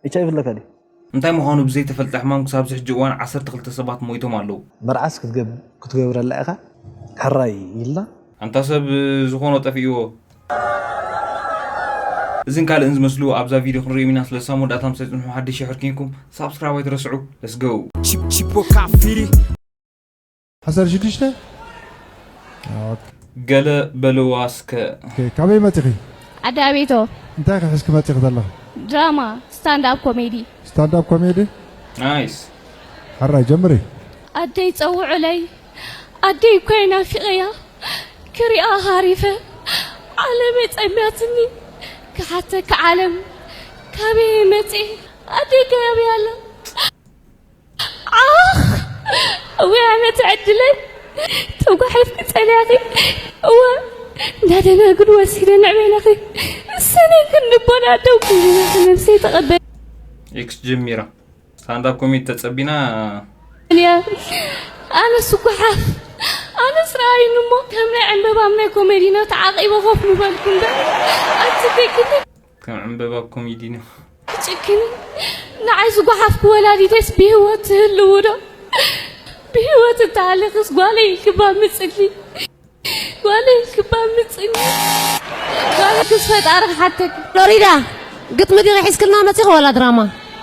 ኤች ኣይ ቪ ኣለካ ድዩ? እንታይ ምዃኑ ብዘይተፈልጠ ሕማም ክሳብ ዝሕጂ እዋን ዓሰርተ ክልተ ሰባት ሞይቶም ኣለዉ። መርዓስ ክትገብ-፣ ክትገብረላ ኢኻ? ሕራይ ኢልና። ኣንታ ሰብ ዝኾኖ ጠፊእዎ። እዝን ካልእን ዝመስሉ ኣብዛ ቪድዮ ክንሪኦም ኢና። ስለ ሳም ወዳእታ ምስ ኣይጽንሑ ሓድሽ ይሕር ኬንኩም ሳብስክራይብ ኣይትረስዑ። Let's go። Chip, chip, o cafiri. ዓሰርተ ሽዱሽተ ገለ በልዋ እስከ። ኦኬ፣ ካበይ መፂኺ? ዓዲ ኣቤቶ። እንታይ ኢኺ ሒዝኪ መፂኺ ዘለኺ? ድራማ፣ ስታንድ ኣፕ ኮሜዲ። ስታንድ ኣፕ ኮሜዲ? ናይስ። ሕራይ ጀምሪ። ኣደይ ጸውዑለይ፣ ኣደይ እኮ እየ ናፊቐያ፣ ክሪኣ ሃሪፈ፣ ዓለመይ ጸሚያትኒ፣ ክሓተኪ ዓለም፣ ካበይ እየ መጺኤ፣ ኣደይ ከ ኣበይ ኣላ? ዓኽ! እወ ኣነ ትዕድለይ ተጓሒፍኪ ጸኒሕኪ እወ እንዳደናግል ወሲደ ንዕቤናኺ እሰነይ ክንድቦና ደው ክብልናኺ ነብሰይ ተቐበል ኤክስ ጀሚራ ስታንዳፕ ኮሜዲ ተጸቢና እያ ኣነስ ጓሓፍ ኣነስ ረኣይኒ እሞ ከም ናይ ዕንበባ ናይ ኮሜዲና ተዓቒበ ኮፍ ምበልኩ እንዳ ኣቲ ደቅኒ ከም ዕንበባ ኮሜዲ ነው። ትጭክኒ ንዓይ ዝጓሓፍኩ ወላዲተይስ ብህይወት ትህልው ዶ? ብህይወት እተሃልኽስ ጓለይ ክባ ምፅሊ ጓለይ ክባ ምፅሊ ጓለይ ክስ ፈጣሪ ክሓተክ ፍሎሪዳ ግጥሚ ዲኺ ሒዝክልና መፂኺ ወላ ድራማ?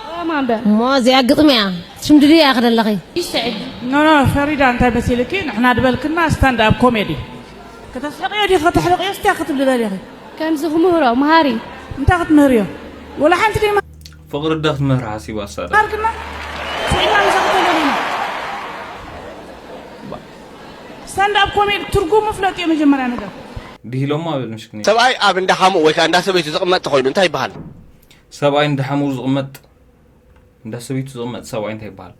ድራማ እምበር እሞ እዚኣ ግጥሚ እያ ሽምድድያ ኢኺ ዘለኺ። ይስዕድ ኖ ኖ ፈሪዳ እንታይ መሲልኪ ንሕና ድበልክና ስታንድ ኣፕ ኮሜዲ ከተስሕቅዮ ዲ ከተሕልቅዮ እስቲያ ክትብሊ ደሊኺ ከምዚ ክምህሮ መሃሪ እንታይ ክትምህርዮ ወላ ሓንቲ ደይ ፍቕሪ ዳ ክትምህር ሓሲባ ኣሳዳ። መሃርክና ስዒና ምሳክተለና ስታንድ ኣፕ ኮሜዲ ትርጉሙ ፍለጥዮ መጀመርያ ነገር ድሂሎማ በል ምሽክኒ። ሰብኣይ ኣብ እንዳ ሓሙኡ ወይ ከዓ እንዳ ሰበይቱ ዝቕመጥ ተኾይኑ እንታይ ይበሃል? ሰብኣይ እንዳ ሓሙኡ ዝቕመጥ እንዳ ሰበይቱ ዝቕመጥ ሰብኣይ እንታይ ይበሃል?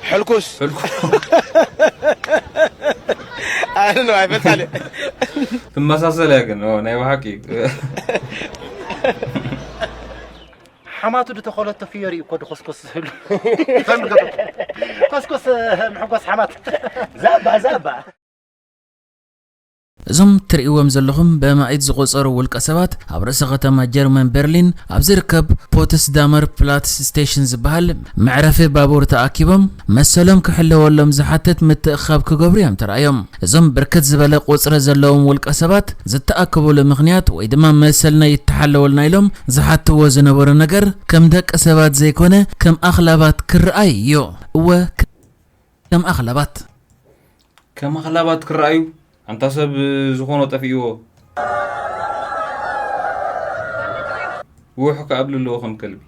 ሕልኩስ ሕልኩ ኣነ ነው ኣይፈልጣል ትመሳሰል እያ ግን ኦ፣ ናይ ብሓቂ ሓማቱ ድተኾለቶ ፍዮሪ እዩ እኮ ድኾስኮስ ዝህሉ ኮስኮስ ምሕጎስ ሓማት ዛባ ዛባ እዞም ትርእይዎም ዘለኹም ብኣማኢት ዝቖጸሩ ውልቀ ሰባት ኣብ ርእሰ ከተማ ጀርመን በርሊን ኣብ ዝርከብ ፖትስዳመር ፕላትስ ስቴሽን ዝበሃል መዕረፊ ባቡር ተኣኪቦም መሰሎም ክሕለወሎም ዝሓትት ምትእኽኻብ ክገብሩ እዮም ተራእዮም። እዞም ብርክት ዝበለ ቁጽሪ ዘለዎም ውልቀ ሰባት ዝተኣከብሉ ምኽንያት ወይ ድማ መሰልና ይተሓለወልና ኢሎም ዝሓትዎ ዝነበሩ ነገር ከም ደቂ ሰባት ዘይኮነ ከም ኣኽላባት ክረኣይ እዩ። እወ ከም ኣኽላባት። ከም ኣኽላባት ክረኣዩ ኣንታ ሰብ ዝኾኖ ጠፊእዎ ውሕ ክኣብሉ ኣለዎ ከም ከልቢ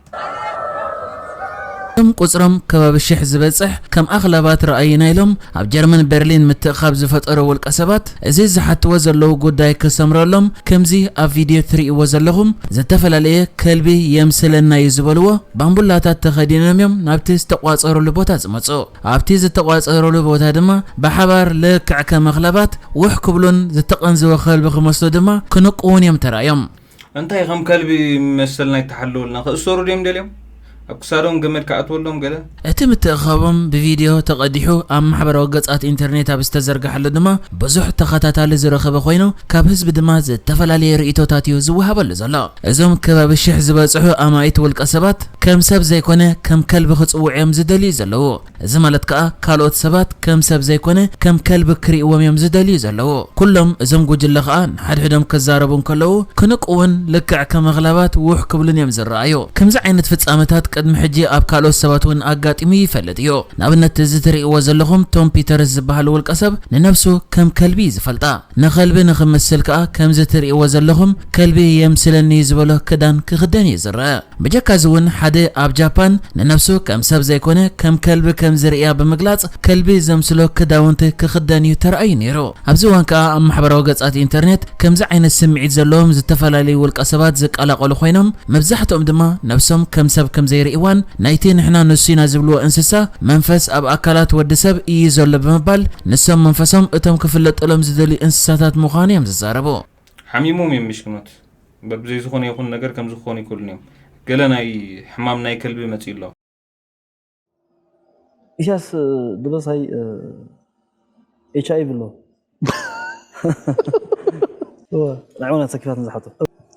እቶም ቁፅሮም ከባቢ ሽሕ ዝበፅሕ ከም ኣኽላባት ረኣይና ኢሎም ኣብ ጀርመን በርሊን ምትእኻብ ዝፈጠሩ ውልቀ ሰባት እዚ ዝሓትዎ ዘለዉ ጉዳይ ክሰምረሎም ከምዚ ኣብ ቪድዮ ትርእይዎ ዘለኹም ዝተፈላለየ ከልቢ የምስለና እዩ ዝበልዎ ባምቡላታት ተኸዲኖም እዮም ናብቲ ዝተቋፀሩሉ ቦታ ዝመፁ። ኣብቲ ዝተቋፀሩሉ ቦታ ድማ ብሓባር ልክዕ ከም ኣኽላባት ውሕ ክብሉን ዝተቐንዘወ ከልቢ ክመስሉ ድማ ክንቅዉን እዮም ተራእዮም። እንታይ ከም ከልቢ መሰልና ይተሓለወልና ክእሰሩ ድዮም ደልዮም ኣብ ክሳዶም ገመድ ክኣትወሎም ገለ። እቲ ምትእኽኻቦም ብቪድዮ ተቐዲሑ ኣብ ማሕበራዊ ገጻት ኢንተርኔት ኣብ ዝተዘርግሓሉ ድማ ብዙሕ ተኸታታሊ ዝረኸበ ኮይኑ ካብ ህዝቢ ድማ ዝተፈላለየ ርእይቶታት እዩ ዝወሃበሉ ዘሎ። እዞም ከባቢ ሽሕ ዝበጽሑ ኣማኢት ውልቀ ሰባት ከም ሰብ ዘይኮነ ከም ከልቢ ክጽውዑ እዮም ዝደልዩ ዘለዉ። እዚ ማለት ከኣ ካልኦት ሰባት ከም ሰብ ዘይኮነ ከም ከልቢ ክርእይዎም እዮም ዝደልዩ ዘለዉ። ኩሎም እዞም ጉጅለ ከኣ ንሓድሕዶም ክዛረቡ እንከለዉ ክንቅዉን ልክዕ ከም ኣኽላባት ውሕ ክብሉን እዮም ዝረኣዩ። ከምዚ ዓይነት ፍጻመታት ቅድሚ ሕጂ ኣብ ካልኦት ሰባት እውን ኣጋጢሙ ይፈልጥ እዩ። ንኣብነት እዚ ትርእይዎ ዘለኹም ቶም ፒተርስ ዝበሃል ውልቀ ሰብ ንነብሱ ከም ከልቢ እዩ ዝፈልጣ። ንኸልቢ ንኽመስል ከኣ ከምዚ ትርእይዎ ዘለኹም ከልቢ የምስለኒ ዝበሎ ክዳን ክኽደን እዩ ዝረኣ። ብጀካ እዚ እውን ሓደ ኣብ ጃፓን ንነብሱ ከም ሰብ ዘይኮነ ከም ከልቢ ከም ዝርእያ ብምግላጽ ከልቢ ዘምስሎ ክዳውንቲ ክኽደን እዩ ተራእዩ ነይሩ። ኣብዚ እዋን ከኣ ኣብ ማሕበራዊ ገጻት ኢንተርኔት ከምዚ ዓይነት ስምዒት ዘለዎም ዝተፈላለዩ ውልቀ ሰባት ዝቀላቐሉ ኮይኖም መብዛሕትኦም ድማ ነብሶም ከም ሰብ ከም ዘይርእይዋን ናይቲ ንሕና ንሱ ኢና ዝብልዎ እንስሳ መንፈስ ኣብ ኣካላት ወዲ ሰብ እዩ ዘሎ ብምባል ንሶም መንፈሶም እቶም ክፍለጠሎም ዝደልዩ እንስሳታት ምዃኑ እዮም ዝዛረቡ። ሓሚሞም እዮም ምሽክኖት። በብዘይ ዝኾነ ይኹን ነገር ከምዚ ክኾኑ ይክእሉን እዮም። ገለ ናይ ሕማም ናይ ከልቢ መጺኡ ኣሎ። ኢሳያስ ድበሳይ ኤች ኣይ ቪ ኣሎ። እወ፣ ናይ እውነት ሰኪፋት ንዝሓቶ።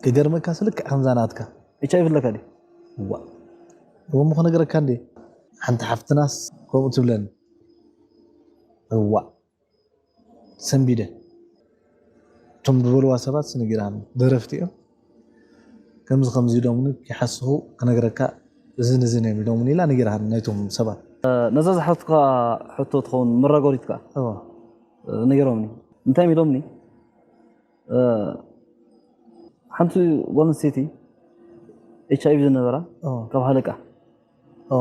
ክገርመካ ስልክ ከምዛ ናትካ ኤች ኣይ ቪ ኣለካ ድዩ? እዋ እሞ ክነግረካ እንዴ ሓንቲ ሓፍትናስ ከምኡ ትብለኒ። እዋ ሰንቢደ እቶም ዝበልዋ ሰባት ነጊራኒ። ደረፍቲ እዮም። ከምዚ ከምዚ ኢሎምኒ፣ ይሓስኹ ክነግረካ፣ እዝን እዝን እዮም ኢሎምኒ ኢላ ነጊራኒ ናይቶም ሰባት። ነዛ ዝሓትካ ሕቶ ትኸውን መራጎሪት ከኣ እዋ ነጊሮምኒ። እንታይ እዮም ኢሎምኒ? ሓንቲ ጓል ኣንስተይቲ ኤች ኣይቪ ዝነበራ እዋ ካብ ሃለቃ እዋ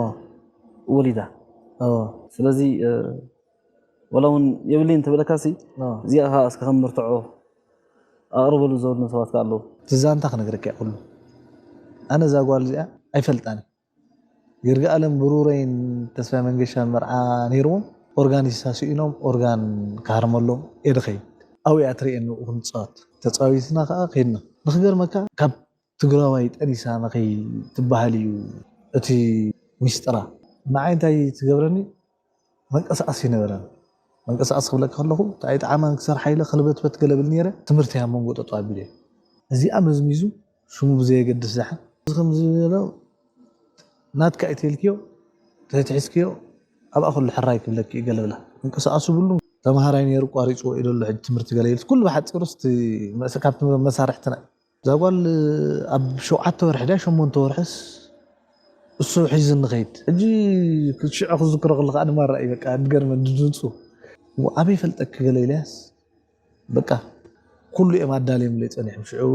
ወሊዳ። እዋ ስለዚ ወላ እውን የብለይ እንተበለካሲ እዋ እዚኣ ከዓ እስከ ከም መርትዖ ኣቕርበሉ ዘብሉኒ ሰባት ከዓ ኣለዉ። እቲ ዛንታ ክነግረካ እየ ኩሉ። ኣነ እዛ ጓል እዚኣ ኣይፈልጣን። ይርጋኣለም ብሩረይን ተስፋ መንገሻ መርዓ ነይርዎም፣ ኦርጋን ይሳስኢኖም፣ ኦርጋን ክሃርመሎም እየ ድኸይድ። ኣብኡ እያ ትርእየኒ፣ ኣብኡ ክንፃወት ተፃዊትና ከዓ ከይድና። ንክገርመካ ካብ ትግራዋይ ጠኒሳ ንኸይትበሃል እዩ እቲ ሚስጥራ። ንዓይ እንታይ ትገብረኒ? መንቀሳቐሲ ይነበረን። መንቀሳቐሲ ክብለካ ከለኹ እንታይ ጠዓማን ክሰርሓ ኢለ ክልበትበት ገለ ብል ነይረ። ትምህርቲ ኣብ መንጎ ጠጠው ኣቢለ እዚኣ መዝሚዙ ሽሙ ብዘየገድስ ደሓን እዚ ከምዚ ዝበሎ ናትካ እዩ ተልክዮ ተትሒዝክዮ ኣብኣ ኩሉ ሕራይ ክብለኪ እዩ ገለ ብላ። መንቀሳቐሲ ብሉ ተምሃራይ ነይሩ ቋሪፅዎ እዩ ደሎ ሕጂ ትምህርቲ ገለ ኢልስ ኩሉ ብሓፂሩስ እቲ መስ- ካብቲ መሳርሕትና እዛ ጓል ኣብ ሸውዓተ ወርሒ ድያ ሸሞንተ ወርሕስ እሱ ሒዝኒ ኸይድ። ሕጂ ሽዑ ክዝክሮ ከለኻ ኣነ ማራ እዩ በቃ ድገርመ ድድንፁ ኣበይ ፈልጠኪ ገለ ኢለያስ በቃ ኩሉ እዮም ኣዳልዮምለይ ፀኒሖም ሽዑ።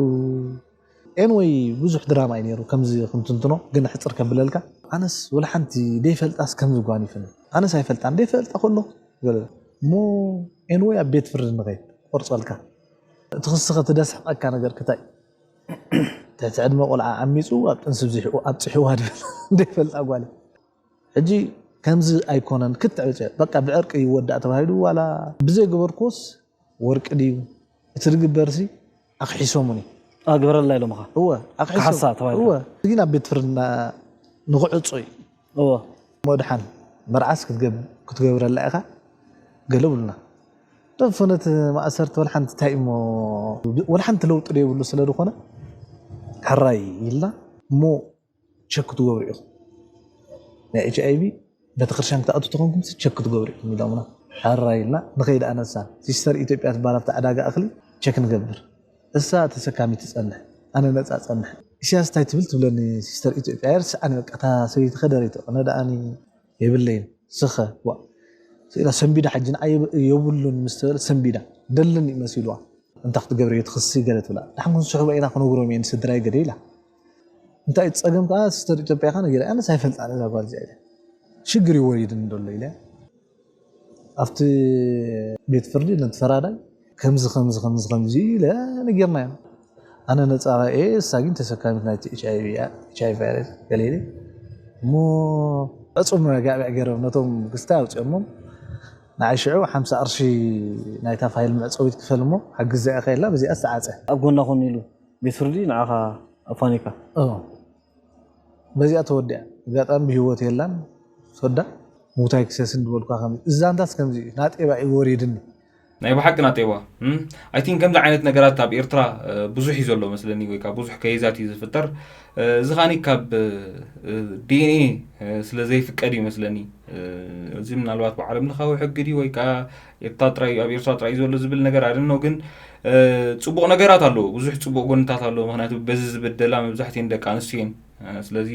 ኤንወይ ብዙሕ ድራማ እዩ ነይሩ ከምዚ ክንትንትኖ ግን ሕፅር ከብለልካ ኣነስ ወላ ሓንቲ ደይፈልጣስ ከምዚ ጓኒፍኒ ኣነስ ኣይፈልጣን ደይፈልጣ ከሎ ገለ እሞ ኤንወይ ኣብ ቤት ፍርዲ ንኸይድ ቆርፀልካ እቲ ክስኸ ትደስሕቐካ ነገር ክታይ ትሕቲ ዕድመ ቆልዓ ዓሚፁ ኣብ ጥንሲ ብዚሕኡ ኣብፅሕዋ ድብል እንደይፈልጣ ጓል ሕጂ ከምዚ ኣይኮነን ክትዕ በቃ ብዕርቂ ይወዳእ ተባሂሉ ዋላ ብዘይገበርክዎስ ወርቂ ድዩ እቲ ዝግበርሲ ኣክሒሶሙኒ ኣግበረላ ኢሎምኻ እወ ክሓሳ ተባሂሉ። እወ ግን ኣብ ቤት ፍርድና ንክዕፆ እዩ እወ እሞ ድሓን መርዓስ ክትገብ- ክትገብረላ ኢኻ ገለ ብሉና ደንፈነት ማእሰርቲ ወላ ሓንቲ እንታይ እሞ ወላ ሓንቲ ለውጢ ደይብሉ ስለ ዝኾነ ሕራይ ኢልና እሞ ቸክ ክትገብሩ ኢኹም ናይ ኤች ኣይቪ ቤተክርስትያን ክትኣቱ ተኾንኩም ቸክ ክትገብሩ ኢኹም ኢሎምና ሕራይ ኢልና ንኸይድ ኣነሳን ሲስተር ኢትዮጵያ ትበሃል ኣብቲ ዕዳጋ እኽሊ ቸክ ንገብር እሳ ተሰካሚ ትጸንሕ ኣነ ነጻ ጸንሕ ኢሳያስ እንታይ ትብል ትብለኒ ሲስተር ኢትዮጵያ ርስዓኒ በቃ እታ ሰበይቲ ከደረይቶ ኣነ ደኣኒ የብለይን ስኸ ዋ ስኢላ ሰንቢዳ ሕጂ ንዓ የብሉን ምስ ተበለ ሰንቢዳ ደልን እዩ መሲልዋ እንታይ ክትገብር እየ ትኽሲ ገለ ትብላ ድሓን ክንስሕቦ ኢና ክነግሮም እየ ንስድራይ ገደ ኢላ እንታይ ጸገም ከዓ ሲስተር ኢትዮጵያ ከዓ ነጊራ ኣነስ ኣይፈልጣን እዛ ጓል እዚኣ ኢለ ሽግር እዩ ወሪድኒ ዘሎ ኢለ ኣብቲ ቤት ፍርዲ ነቲ ፈራዳይ ከምዚ ከምዚ ከምዚ ከምዚ ኢለ ነጊርናዮ ኣነ ነፃ እየ እሳ ግን ተሰካሚት ናይቲ ኤች ኣይቪ እያ ኤች ኣይቪ ቫይረስ ገለ ኢለ እሞ ዕፁም ጋዕብዕ ገይሮም ነቶም ክስታይ ኣውፅኦሞም ንዓይ ሽዑ ሓምሳ ቅርሺ ናይታ ፋይል መዕፀዊት ክፈል እሞ ሓግዘ እያ ከይላ በዚኣ ዝተዓፀ ኣብ ጎና ኮን ኢሉ ቤት ፍርዲ ንዓኻ ኣፋኒካ እዎ በዚኣ ተወዲኣ ኣጋጣሚ ብሂወት የላን ተወዳ ምውታይ ክሰስን ዝበልኳ ከም እዛንታስ ከምዚ እዩ ናጤባ እዩ ወሪድኒ ናይ ብሓቂ ናጤባ ኣይ ቲንክ ከምዚ ዓይነት ነገራት ኣብ ኤርትራ ብዙሕ እዩ ዘሎ መስለኒ ወይ ከዓ ብዙሕ ከይዛት እዩ ዝፍጠር እዚ ኻኒ ካብ ዲኤንኤ ስለ ዘይፍቀድ እዩ መስለኒ እዚ ምናልባት ብዓለም ለኻዊ ሕጊ ድዩ ወይ ከዓ ኤርትራ ጥራይ ኣብ ኤርትራ ጥራይ እዩ ዘሎ ዝብል ነገር ኣይደኖ ግን ፅቡቕ ነገራት ኣለዎ ብዙሕ ፅቡቕ ጎንታት ኣለዎ ምክንያቱ በዚ ዝብደላ መብዛሕትኤን ደቂ ኣንስትዮ እየን ስለዚ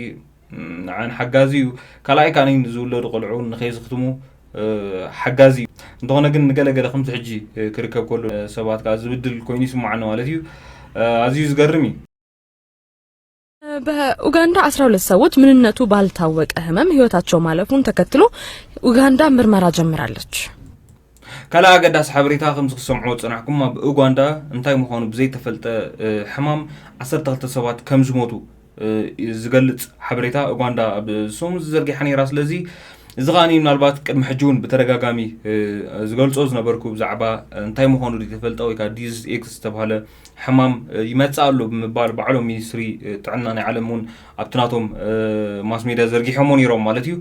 ንዓን ሓጋዚ እዩ ካልኣይ ከዓ ዝውለዱ ቆልዑ ንኸይዝኽትሙ ሓጋዚ እዩ እንተኾነ ግን ንገለገለ ከምዚ ሕጂ ክርከብ ከሎ ሰባት ከዓ ዝብድል ኮይኑ ይስማዓኒ ማለት እዩ ኣዝዩ ዝገርም እዩ በኡጋንዳ አስራ ሁለት ሰዎች ምንነቱ ባልታወቀ ህመም ህይወታቸው ማለፉን ተከትሎ ኡጋንዳ ምርመራ ጀምራለች። ካልእ ኣገዳሲ ሓበሬታ ከምዚ ክሰምዕዎ ዝጸናሕኩም ኣብ ኡጋንዳ እንታይ ምዃኑ ብዘይተፈልጠ ሕማም ዓሰርተ ክልተ ሰባት ከም ዝሞቱ ዝገልጽ ሓበሬታ ኡጋንዳ ኣብ ሰሙን ዝዘርጊሓ ነይራ ስለዚ እዚ ከኣ ምናልባት ቅድሚ ሕጂ እውን ብተደጋጋሚ ዝገልጾ ዝነበርኩ ብዛዕባ እንታይ ምዃኑ ዘይተፈልጠ ወይ ከዓ ዲዚዝ ኤክስ ዝተባሃለ ሕማም ይመጽእ ኣሎ ብምባል ባዕሎም ሚኒስትሪ ጥዕና ናይ ዓለም እውን ኣብቲ ናቶም ማስ ሜድያ ዘርጊሖሞ ነይሮም ማለት እዩ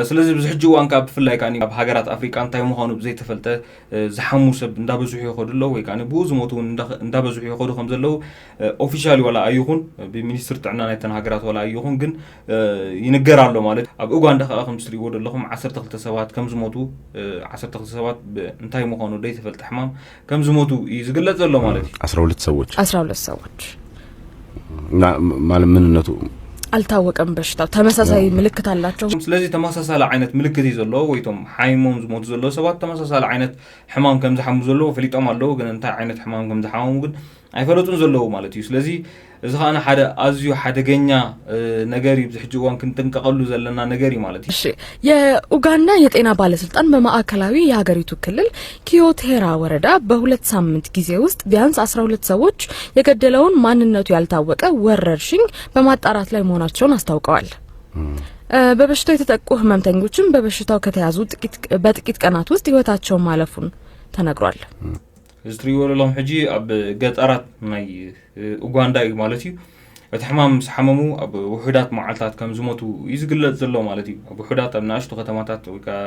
ስለዚ ብዚ ሕጂ እዋን ካብ ብፍላይ ከኣ ኣብ ሃገራት ኣፍሪቃ እንታይ ምዃኑ ብዘይተፈልጠ ዝሓሙ ሰብ እንዳበዝሑ ይኸዱ ኣለዉ ወይ ከዓ ብኡ ዝሞቱ እውን እንዳበዝሑ ይኸዱ ከም ዘለዉ ኦፊሻሊ ዋላ ኣይኹን ብሚኒስትር ጥዕና ናይተን ሃገራት ዋላ ኣይኹን ግን ይንገር ኣሎ ማለት ኣብ ኡጋንዳ ከዓ ከም ትሪእዎ ዘለኹም ዓሰርተ ክልተ ሰባት ከም ዝሞቱ ዓሰርተ ክልተ ሰባት እንታይ ምዃኑ ዘይተፈልጠ ሕማም ከም ዝሞቱ እዩ ዝግለጽ ዘሎ ማለት እዩ። አስራ ሁለት ሰዎች አስራ ሁለት ሰዎች ማለት ምንነቱ አልታወቀም። በሽታው ተመሳሳይ ምልክት አላቸው። ስለዚህ ተመሳሳሊ ዓይነት ምልክት እዩ ዘለዎ ወይቶም ሓይሞም ዝሞቱ ዘለዉ ሰባት ተመሳሳሊ ዓይነት ሕማም ከም ዝሓሙ ዘለዉ ፈሊጦም ኣለዉ። ግን እንታይ ዓይነት ሕማም ከም ዝሓመሙ ግን ኣይፈለጡን ዘለዉ ማለት እዩ። ስለዚ እዚ ከኣ ሓደ ኣዝዩ ሓደገኛ ነገር እዩ። ብዚ ሕጂ እዋን ክንጥንቀቐሉ ዘለና ነገር እዩ ማለት እዩ። እሺ፣ የኡጋንዳ የጤና ባለስልጣን በማዕከላዊ የሀገሪቱ ክልል ኪዮቴራ ወረዳ በሁለት ሳምንት ጊዜ ውስጥ ቢያንስ አስራ ሁለት ሰዎች የገደለውን ማንነቱ ያልታወቀ ወረርሽኝ በማጣራት ላይ መሆናቸውን አስታውቀዋል። በበሽታው የተጠቁ ህመምተኞችም በበሽታው ከተያዙ በጥቂት ቀናት ውስጥ ህይወታቸው ማለፉን ተነግሯል። እዚ ትሪእዎ ዘለኹም ሕጂ ኣብ ገጠራት ናይ ኡጋንዳ እዩ ማለት እዩ። እቲ ሕማም ምስ ሓመሙ ኣብ ውሑዳት መዓልታት ከም ዝሞቱ እዩ ዝግለጽ ዘሎ ማለት እዩ። ኣብ ውሑዳት ኣብ ንኣሽቱ ከተማታት ወይ ከዓ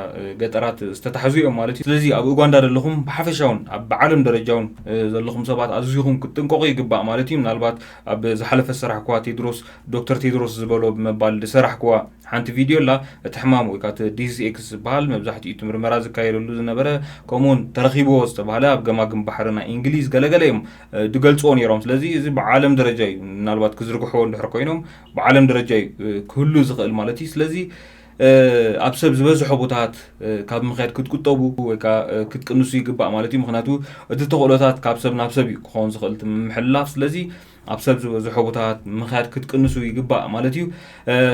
ገጠራት ዝተታሕዙ እዮም ማለት እዩ። ስለዚ ኣብ ኡጋንዳ ዘለኹም ብሓፈሻውን ኣብ ብዓለም ደረጃውን ዘለኹም ሰባት ኣዝኹም ክትጥንቀቑ ይግባእ ማለት እዩ። ምናልባት ኣብ ዝሓለፈ ዝሰራሕኩዋ ቴድሮስ ዶክተር ቴድሮስ ዝበሎ ብምባል ዝሰራሕኩዋ ሓንቲ ቪድዮ ኣላ። እቲ ሕማም ወይ ከዓ ዲዚዝ ኤክስ ዝበሃል መብዛሕትኡ እቲ ምርመራ ዝካየደሉ ዝነበረ ከምኡውን ተረኺብዎ ዝተባሃለ ኣብ ገማግም ባሕሪ ናይ እንግሊዝ ገለገለ እዮም ድገልፅዎ ነይሮም። ስለዚ እዚ ብዓለም ደረጃ እዩ ምናልባት ክዝርግሕዎ እንድሕር ኮይኖም ብዓለም ደረጃ እዩ ክህሉ ዝኽእል ማለት እዩ። ስለዚ ኣብ ሰብ ዝበዝሖ ቦታት ካብ ምኽያድ ክትቁጠቡ ወይ ከዓ ክትቅንሱ ይግባእ ማለት እዩ። ምክንያቱ እቲ ተኽእሎታት ካብ ሰብ ናብ ሰብ እዩ ክኸውን ዝኽእል እቲ ምምሕልላፍ። ስለዚ ኣብ ሰብ ዝበዝሖ ቦታት ምኽያድ ክትቅንሱ ይግባእ ማለት እዩ።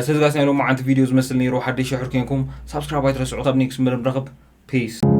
ስለዚ ጋስ ናይ ሎማዓንቲ ቪድዮ ዝመስል ነይሩ። ሓደሽ ሽሕር ኮንኩም ሳብስክራይብ ኣይትረስዑ። ካብ ኔክስት መደብ ንረኽብ። ፒስ።